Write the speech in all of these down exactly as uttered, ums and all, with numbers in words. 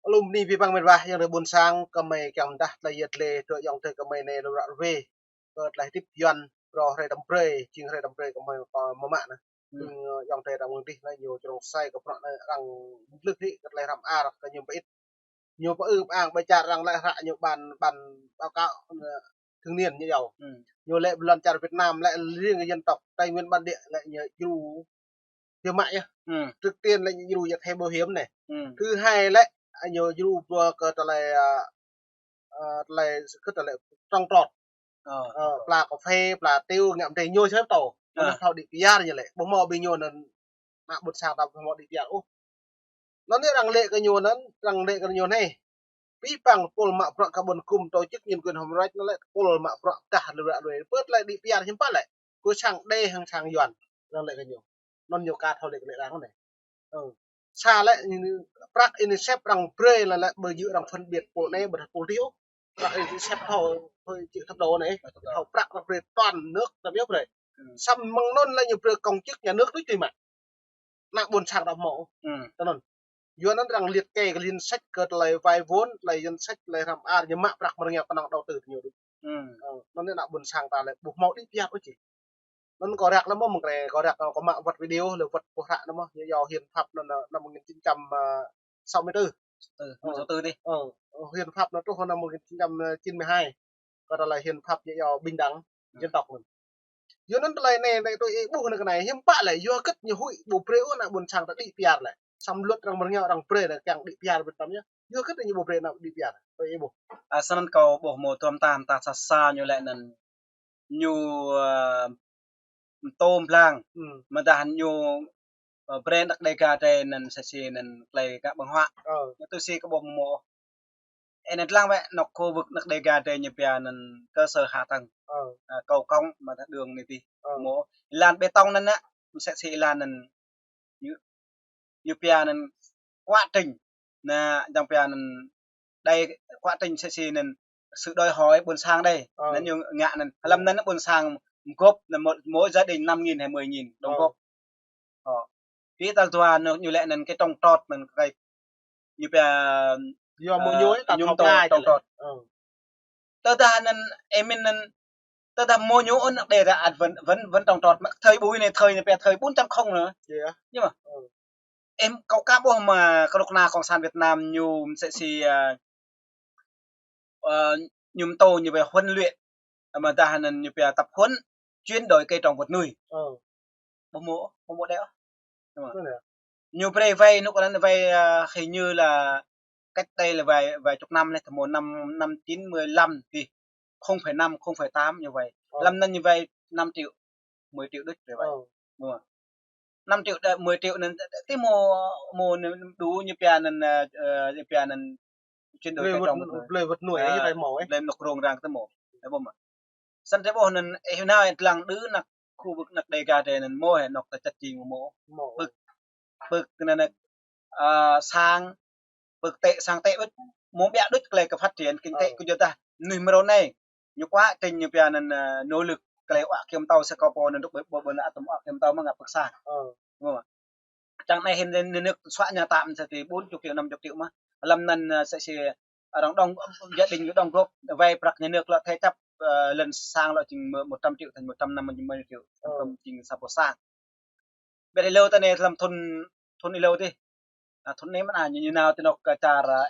Alum ni pi păng mĕt wa, ayŏng adơi ƀôn sang, kơmơi kiăng mơdah tơlơi yet lĕ, tơ ayŏng adơi kơmơi anai lơ̆m ră ruai. Kơ tơlơi hơdip Yuan, brơi hrơi tăm brơi, jing hrơi tăm brơi kơmơi pơ mơmă anai. Hmm. Jing, ơ, ayŏng adơi arăng mơ̆ng dih anai ñu čơrông sai kơ prăk anai arăng lơ̆k hĭ kơ tơlơi hrăm ar kơ ñu pơit. Ñu pơư pơang ƀơi čar arăng lĕ hră ñu ban, ban báo cáo, ơ, thường niên ñu yơh. Hmm. Ñu lĕ ƀơi lŏn čar Việt Nam lĕ riêng kơ dân tộc Tây Nguyên bản địa lĕ ñu djru Hiêm mă yơh. Hmm. Trước tiên lĕ ñu djru yơh thẻ bảo hiểm anai. Hmm. Thứ hai lĕ, a, ñu djru pơ kơ tơlơi, a, a, tơlơi, kơ tơlơi trồng trọt. Ờ, trồng trọt. Pla cà phê, pla tiêu, ngă mơdrơi ñu sep tơ. Mơ̆n thâo đĭ piar ñu lĕ. Ƀu hmâo ƀing ñu anŭn, ană ƀôn sang ta ƀu hmâo đĭ piar ôh. Anŭn yơh arăng lĕ kơ ñu anŭn, arăng lĕ kơ ñu anai. Pi păng pôl mă bruă kơ ƀôn kŭm tổ chức nhân quyền human rights anŭn lĕ pôl mă bruă tah lơ̆m ră ruai. Pơ tơlơi đĭ piar hiư̆m pă lĕ. Kơ sang Đê hăng sang Yuan. Arăng lĕ kơ ñu. Anŭn ñu ka thâo lĕ kơ lĕ arăng anai. Ơ. Sa lĕ ñu, prăk UNICEF arăng brơi lĕ lĕ ƀu djơ̆ arăng phân biệt pôl anai ƀôdah pôl dih ôh. Prăk UNICEF thâo, thâo chịu thập đổ anai. Thâo prăk arăng brơi toàn nước ta biết brơi. Hmm. Samơ̆ mơ̆ng anŭn lĕ ñu brơi công chức nhà nước đôč tui mă. Ană ƀôn sang ta hmâo. Hmm. Tơ anŭn. Yuan anŭn arăng liệt kê kơ danh sách kơ tơlơi vay vốn, tơlơi danh sách, tơlơi hrăm ar, ñu mă prăk mơ̆ng rơngiao kơnơ̆ng đầu tư ñu đôč. Hmm. Ơ, anŭn ană ƀôn sang ta lĕ ƀu hmâo đĭ piar ôh či. Anŭn kâo răk lĕ mơ̆ mơ̆ng ră, kâo răk kâo mă wơ̆t video lĕ wơ̆t pơhră anŭn mơ̆, ñu yua hiến pháp anŭn, năm một nghìn chín trăm sáu mươi tư. Sáu mươi tư đi. Ơ, hiến pháp anŭn truh năm một nghìn chín trăm chín mươi hai. Kơ tơlơi hiến pháp ñu yua bình đẳng dân tộc anŭn. Yua anŭn tơlơi anai, anai tui ih ƀuh anŭn kơ anai, hiư̆m pă lĕ, yua hơget ñu huĭ ƀu brơi ôh ană ƀôn sang ta đĭ piar lĕ. Samơ̆ luật arăng mơ̆ng rơngiao arăng brơi anŭn kiăng đĭ piar ƀơi tăm yơh. Yua hơget ñu ƀu brơi anŭn đĭ piar, tui ih ƀuh. A, snăn kâo ƀuh mơ̆ tuôm tah mơta sa sa ñu lĕ anŭn. Ñu, ơ, mtô mblang. Hmm. Mơdah ñu, ơ, brơi anăk Đêga drei anŭn sĕ si anŭn tơlơi kơ ƀơ̆ng huă. Ơ. Ñu tui si kơ ƀuh mơ̆. Ơ, anŭn lăng wĕ anŏ khu vực anăk Đêga drei ñu pia anŭn cơ sở hạ tầng. Ơ. A, cầu cống mơdah đường anai tih. Ơ. Mơ̆. Êlan bê tông anŭn anŭn, sĕ si êlan anŭn. Ñu, ñu pia anŭn quá trình. Anŭn, dăng pia anŭn đây quá trình sĕ si anŭn sự đòi hỏi ƀôn sang đây. Ơ. Anŭn ñu ngă anŭn. Hlăm anŭn ƀôn sang mgôp anŭn mỗi, mỗi gia đình năm nghìn hay mười nghìn đóng góp. Ơ. Pi tal dua anŭn ñu lĕ anŭn cái trồng trọt anŭn cái ñu pia yua mơ̆ ñu ơ, ta ñu thâo mtô plai trồng trọt. Ơ. Tơdah anŭn, ơ, mĭn anŭn, tơdah mơ̆ ñu anŭn đe ra ăt vẫn, vẫn, vẫn trồng trọt. Mă thời buổi anai, thời anai pia thời bốn chấm không anŭn. Yơh. Nhưng mà, ơ, ơ, kâo ka ƀuh mơ̆ kơnuk kơna cộng sản Việt Nam ñu sĕ si, ơ, ơ, ñu mtô ñu wai huấn luyện. Mơdah anŭn ñu pia tập huấn chuyển đổi cây trồng vật nuôi. Ơ. Ƀu mơ̆, ƀu mơ̆ đe ôh. Đúng rồi. Anŭn yơh. Ñu brơi wai anŭn kơ anŭn wai, ơ, hình như là cách đây là vài, vài chục năm anai, tơmơ̆ năm, năm chín mươi lăm tih, không phẩy năm, không phẩy tám ñu wai. Ơ. Hlăm anŭn ñu wai năm triệu, mười triệu đôč brơi wai. Ơ. Đúng rồi. Năm triệu đ-, mười triệu anŭn tih mơ̆, mơ̆ anŭn đủ ñu pia anŭn, ơ, ơ, ñu pia anŭn chuyển đổi cây trồng vật nuôi. Blơi vật nuôi, ơ, ñu phải mơ̆, ơ. Blơi anŏ rông răng tơmơ̆. Ơ, ƀu mơ̆. Snăn drei ƀuh anŭn, ơ, hyu nao lăng đưm anăk khu vực anăk Đêga drei anŭn mơ̆ hĕ anŏ ta čăt jing mơ̆. Mơ̆. Pơ̆k, pơ̆k anŭn anăk, ơ, sang, pơ̆k tĕ sang tĕ ƀĕ, mơ̆ ƀiă đôč tơlơi kơ phát triển kinh tế kơ yua dah mơnuih mrâo anai. Ñu quá trình ñu pia anŭn, ơ, nỗ lực tơlơi ua kiăng mtâo sĕ kơ pô anŭn dŏ ƀơi, ƀơi, ƀơi anăp tơmơ̆ ua kiăng mtâo mơ̆ ngă pơ̆k sang. Ơ. Mơ̆. Čang anai hin nhà nước xóa nhà tạm sĕ ti bốn chục triệu, năm chục triệu mơ̆. Hlăm anŭn, ơ, sĕ si arăng đóng, gia đình ñu đóng góp, wai prăk nhà nước lŏ thế chấp, ơ, lŏn sang lŏ jing mơ-, một trăm triệu thành một trăm năm mươi triệu. Ơ. Tổng cộng jing sa boh sang. Ƀiădah hlâo ta anai hlăm thŭn, thŭn hlâo tih. A, thŭn anai mơ̆n a, ñu, ñu nao ti anŏ kơ čar, ơ,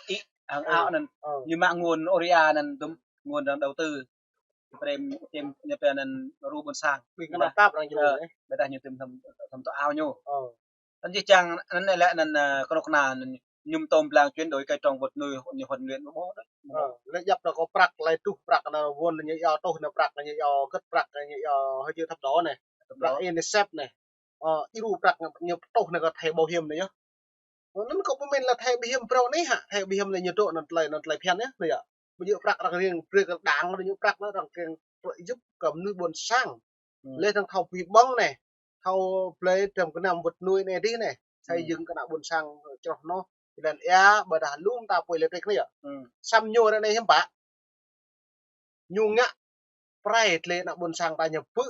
ih, hăng ao anŭn. Ơ. Ñu mă nguồn Oria anŭn tŭm, nguồn arăng đầu tư. Brơi tơm, ñu pia anŭn ru ƀôn sang. Ƀing kơnăl tap arăng jru, ơ, ơ. Ƀiădah ñu tŭm hlăm, hlăm tŏ ao ñu. Ơ. Anŭn jih jang anŭn lĕ anŭn, ơ, kơnuk kơna anŭn ñu mtô mblang chuyển đổi cây trồng vật nuôi ñu huấn luyện ƀu ƀuh đôč. Ơ, lĕ djăp ta kơ prăk, lĕ truh prăk anŭn wơ̆n ñu yua truh anŭn prăk ñu yua kơ̆t prăk ñu yua hơi chịu thập đổ anai. Thập đổ. Prăk UNICEF anai. Ơ, djru prăk ñu truh anŭn kơ thẻ bảo hiểm anai yơh. Ơ, anŭn kâo pơmĭn lĕ thẻ bảo hiểm phrâo anai hă, thẻ bảo hiểm anai ñu truh anŭn tơlơi, anŭn tơlơi phiăn yơh, anai yơh. Ƀu djơ̆ prăk arăng riêng brơi kơ đảng, ƀu djơ̆ prăk anŭn arăng kiăng truh djŭp kơ mơnuih ƀôn sang. Hmm. Lĕ arăng thâo pui ƀơ̆ng anai. Thâo blơi trăm kơ năm vật nuôi anai dih anai. Xây dựng kơ ană ƀôn sang čroh hnoh. Jơlan ia, ƀôdah lŏm ta apui lĕ trik anai yơh. Hmm. Samơ̆ ñu ră anai hiư̆m pă. Ñu ngă prai tơlơi ană ƀôn sang ta ñu pơ̆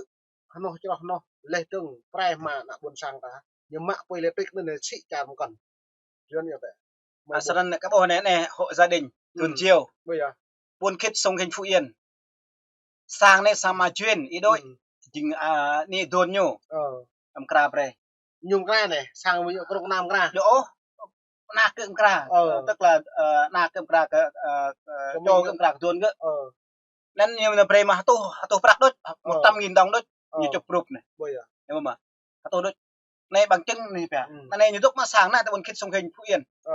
hnoh čroh hnoh. Lĕ dơ̆ng prai hma ană ƀôn sang ta. Ñu mă apui lĕ trik anai sĭ čar mơkŏn. Yuan yơh tĕ. Mơ̆ ƀuh. Asrăn kơ ƀuh anai, anai, hộ gia đình, Tuần Chiêu. Ƀuh yơh. Ƀuôn Khit, Sông Hinh, Phú Yên. Sang anai sang Ma Juen, Y Đuĕ. Jing, a, anai Tuần ñu. Ơ. Amăng Mkra brơi. Ñu Mkra anai, sang mơ̆ ñu kơnuk kơna Mkra. Đuĕ ôh. Ană kơ Mkra. Ơ. Tức là, ơ, ană kơ Mkra kơ, ơ, kơ, kơ čô kơ Mkra kơ Tuần kơ. Ơ. Anŭn ñu nao brơi mă hơtuh, hơtuh prăk đôč, một trăm nghìn đồng đôč. Ơ. Ñu čŭp rup anai. Ƀuh yơh. Ñu mă. Hơtuh đôč. Anai bằng chứng anai pia. Anai ñu dŏ mă sang anai ta Ƀuôn Khit, Sông Hinh, Phú Yên. Ơ.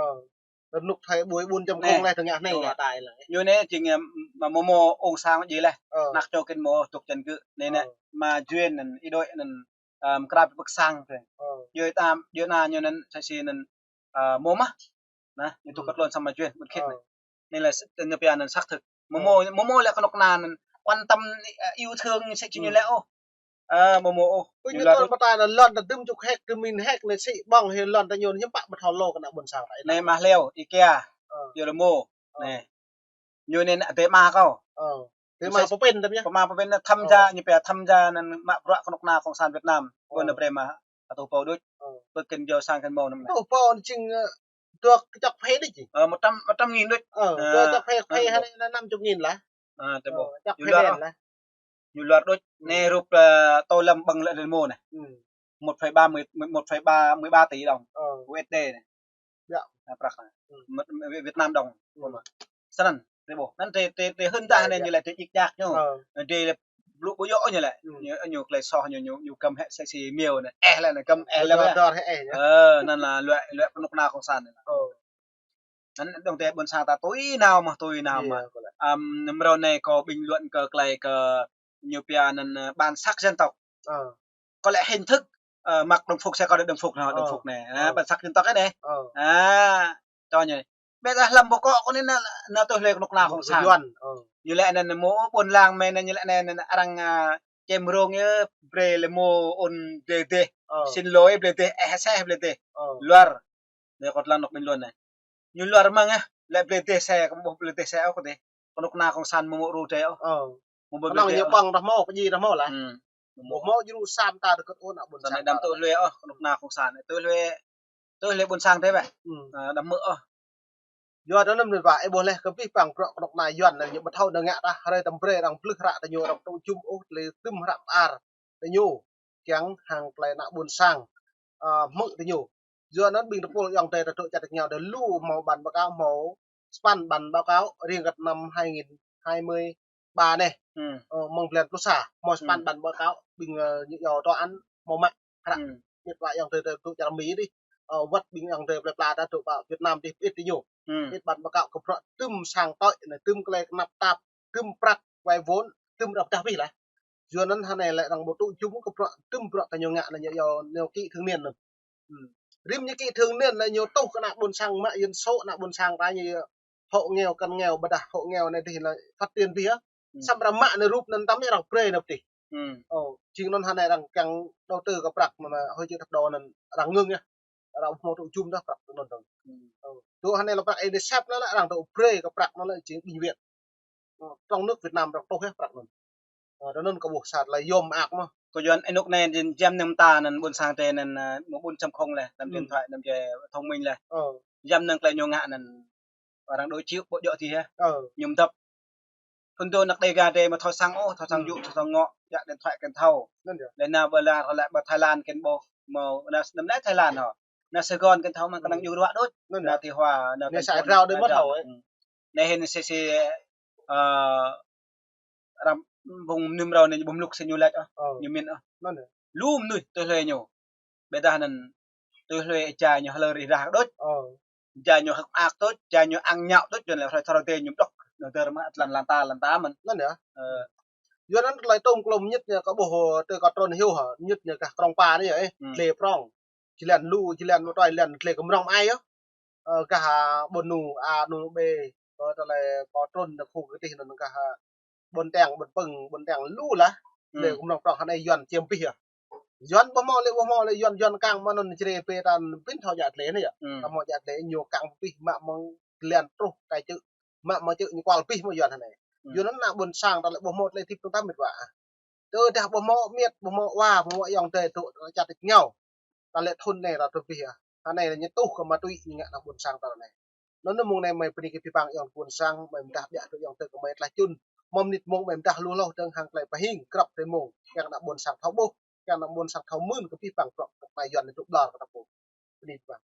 Rơnŭk thai ƀuh ƀun čăm kông leh tơngah anai ngă tai leh. Ñu anai jing, ơ, mă mơ̆ mơ̆ ung sang ji leh. Ơ. Ană čô kơ mơ̆ dŏ čăn gơ̆. Anai anai. Ơ. Ma Juen anŭn, Y Đuĕ anŭn, ơ, Mkra pơkă sang tơ. Ơ. Yua tam, yua anai ñu anŭn sa si anŭn, ơ, mơ̆ mă. Anai, ñu tŭ kơ tlôn sang Ma Juen, Ƀuôn Khit anai. Anai lĕ s-, ñu pia anŭn xác thực. Mơ̆ mơ̆, mơ̆ mơ̆ lĕ kơnuk kơna anŭn quan tâm, ơ, yêu thương sĭ či ñu lĕ ôh. Ơ, mơ̆ mơ̆ ôh. Ui, ñu lŏn pơtai anŭn lŏn ta dŭm čŭk hek, dŭm min hek anai sĭ ƀơ̆ng hĭ lŏn ta ñu hiư̆m pă ƀu thâo lô kơ ană ƀôn sang ta. Anai mă hleo, Ikea, Yôrômô. Anai. Ñu anai ană adơi ama kâo. Ơ. Adơi ama pơpĭn tơm yơh. Pơma pơpĭn anai tham gia, ñu pia tham gia anŭn mă bruă kơnuk kơna Cộng sản Việt Nam. Ơ. Kơ anai brơi mă hơtuh pô đôč. Ơ. Pơkĭn jao sang kơ mơ̆ anŭn. Hơtuh pô anŭn jing, ơ, dua čŏk phê đôč jing. Ơ, một trăm, một trăm nghìn đôč. Ơ, dua čŏk phê, phê hă anai năm chục nghìn lah. Ơ, tơ ƀuh. Ơ, čŏk phê đen lah. Ñu luar đôč. Anai rup, ơ, Tô Lâm ƀơ̆ng lĕ Yôrômô anai. Một phẩy ba mươi, một phẩy ba mươi ba tỷ đồng. Ơ. U S D anai. Yơh. Anai prăk anai. Mơ̆, mơ̆ Việt Nam đồng. Snăn, tơ ƀuh. Anŭn tơ, tơ, tơ hưn tah anai ñu lĕ tơ djik djak ñu. Ơ. Anai lĕ blŭ ƀu djơ̆ ñu lĕ. Ñu, ñu klei soh ñu, ñu, ñu kăm hĕ sa si miêu anai. Eh lĕ anai, kăm eh lĕ. Dor, dor hĕ eh. Ơ, anŭn lĕ luă, luă kơnuk kơna Cộng sản anai. Ơ. Anŭn dŏng tơ ƀôn sang ta tui nao mơ̆, tui nao mơ̆. Ăm, năm rơ̆ anai kâo bình luận kơ klei kơ ñu pia anŭn, ơ, bản sắc dân tộc. Ơ. Có lẽ hình thức, ơ, mặc đồng phục sẽ có được đồng phục nào, đồng phục anai. Ơ. Bản sắc dân tộc anai. Ơ. A, čô ñu. Ƀiă dah hlăm pơkŏ kơ anai anai, anai tui hlue kơnuk kơna Cộng sản. Yuan. Ơ. Ñu lĕ anai mơ̆ ƀôn lan mơ̆ anai ñu lĕ anai, anai arăng, a, čem rông yơh, brơi lĕ mơ̆ ôn brơi dêh. Ơ. Xin lỗi brơi dêh, eh, seh brơi dêh. Ơ. Luar. Anai kâo lăng nŏk bình luận anai. Ñu luar mơ̆ng ah, lĕ brơi dêh seh, kơ ƀuh brơi dêh seh ôh kơ dêh. Kơnuk kơna Cộng sản mơ̆ mơ̆ ru dêh ôh. Ơ. Mơ̆ ƀu kơnơ̆ng brơi dêh ñu ôh. Ƀơ̆ng dah mơ̆, kơ ji dah mơ̆ lah. Ƀu mơ̆ djru sam ta tơ kơ ôn ană ƀôn sang. Anai đăm tŭ hlue ôh, kơnuk kơna Cộng sản. Tŭ hlue, tŭ hlue ƀôn sang dêh ƀĕ. Ơ, đăm mơ̆ ôh. Yua anŭn mơ̆n ƀă, ih ƀuh leh kơ abih bang bruă kơnuk kơna Yuan anai ñu ƀu thâo nao ngă tah, hrơi tơm brơi arăng blưh hră tơ ñu, arăng tŭ jum ôh, tơlơi dŭm hră mơar tơ ñu. Kiăng hăng klei ană ƀôn sang, ơ, hmư̆ tơ ñu. Yua anŭn ƀing tơpul ayŏng adơi ta dŏ čar tač rơngiao đa lu hmâo bản báo cáo, hmâo sapăn bản báo cáo riêng kơ năm hai nghìn hai mươi ba anai. Ơ, mơ̆ng blan pluh sa, hmâo sapăn bản báo cáo ƀing, ơ, ñu iâu tòa án hmâo mă hră. Mĕt wa ayŏng adơi ta dŏ čar Mi dih. Ơ, wơ̆t ƀing ayŏng adơi plơi pla ta dŏ pơ Việt Nam dih pơĭt tơ ñu. Pơĭt bản báo cáo kơ bruă dŭm sang tơlơi anai, dŭm klei kơnăp tap, dŭm prăk vay vốn, dŭm ră pơdah abih lah. Yua anŭn hơnai lĕ arăng ƀu tŭ jum kơ bruă, dŭm bruă kơ ñu ngă anai ñu iâu ñu ký thường niên anŭn. Rĭm ñu ký thường niên anai ñu tuh kơ ană ƀôn sang mă dân số ană ƀôn sang ta ñu hộ nghèo, cận nghèo, ƀôdah hộ nghèo anai dih anai phát triển abih ah. Samơ̆ arăng mă anai rup anŭn tăm arăng brơi anai pơtih. Ơ, jing anŭn hơnai arăng kiăng đầu tư kơ prăk anŭn hơi chịu thập đỏ anŭn arăng ngưng ah. Arăng ƀu hmâo tŭ jum dah prăk anŭn dơ̆ng. Ơ, tŭ hơnai lĕ prăk ê đe sep anŭn lĕ arăng dŏ brơi kơ prăk anŭn lĕ jing bệnh viện. Ơ, trong nước Việt Nam arăng tuh ah prăk anŭn. Ơ, tơ anŭn kâo ƀuh sat lĕ yôm mơak mơ̆. Kâo Yuan ênuk anai jing jăm anŭn ta anŭn ƀôn sang ta anŭn, ơ, mơ̆ ƀun čăm kông leh, đăm điện thoại, đăm jai thông minh leh. Ơ. Jăm anŭn klei ñu ngă anŭn arăng đối chiếu ƀu djơ̆ dih ah. Ơ. Ñu mơdăp. Phun dô anăk Đêga dêh mơ̆ thâo sang ôh, thâo sang yŭ, thâo sang ngŏ, jak điện thoại kơ thâo. Anŭn yơh. Lĕ nao ƀơi lŏn, lĕ ƀơi Thái Lan kơ ƀuh, mơ̆ nao, nao Thái Lan hŏ. Nao Sài Gòn kơ thâo mơ̆ kơnơ̆ng yua ruă đôč. Anŭn yơh. Nao Tuy Hòa, nao Sài Gòn, rao đơi mơ̆ thâo. Anai hĭn si si, ơ, arăng ƀơ̆ng mơnuih mrâo anai ƀu mluk si ñu lač ôh, ñu min ôh. Anŭn yơh. Lu mơnuih tui hlue ñu. Ƀôdah anŭn tui hlue jai ñu hlơr rĭh rah đôč. Ơ. Jai ñu hơ̆k mơak đôč, jai ñu ang ñao đôč, Yuan lĕ hrơi thâo rơdê ñu blŏk, ñu dơr mă lăn lăn ta, lăn ta mơ̆n. Anŭn yơh. Ơ. Yua anŭn tơlơi tôm klôm ñit ñu kâo ƀuh, tơ kâo trŭn hyu hă, ñit ñu gah Krông Pa anai yơh, ê, dlê prong. Jơlan lu, jơlan mơtoi, jơlan dlê kơ mrŏng ai yơh. Ơ, gah, a, ƀôn nu, a, nu bê, ơ, tơlơi kâo trŭn tơ khu kơ tih anŭn gah, a, ƀôn Teng, ƀôn Pưng, ƀôn Teng lu lah. Lĕ kơ mrŏng prong hơnai Yuan čiêm abih yơh. Yuan ƀu hmâo lĕ, ƀu hmâo lĕ Yuan, Yuan kăng mơ̆ anŭn čre pê tan pĭn thâo jak dlê anai yơh. Ƀu hmâo jak dlê ñu kăng abih mă mơ̆ng jơlan truh kai čư̆. Mă mơ̆ng čư̆ ñu kual abih mơ̆ Yuan hơnai. Yua anŭn ană ƀôn sang ta lĕ ƀu hmâo tơlơi tip tơm tăm mĕt wa. Tơdah ƀu hmâo mĕt, ƀu hmâo wa, ƀu hmâo ayŏng adơi dŏ čar tač rơngiao. Ta lĕ thŭn anai ta tŭ abih yơh. Hơnai lĕ ñu tuh kơ ma tui ñu ngă ană ƀôn sang ta anai. Anŭn mơ̆ng anai mơi bơni kơ abih bang ayŏng ƀôn sang, mơi mơdah ƀiă tui ayŏng tơ kơ mơi tơlơi čun. Mơ̆ng mơnit mơ̆ng mơi mơdah lu hloh dơ̆ng hăng tơlơi pơhing, krăp tơlơi mơ̆ng, kiăng ană ƀôn sang thâo ƀuh, kiăng ană ƀôn sang thâo mưn kơ abih bang bruă kơ tơlơi Yuan anai tŭ ƀlŏr kơ ta pô. Bơni abih bang.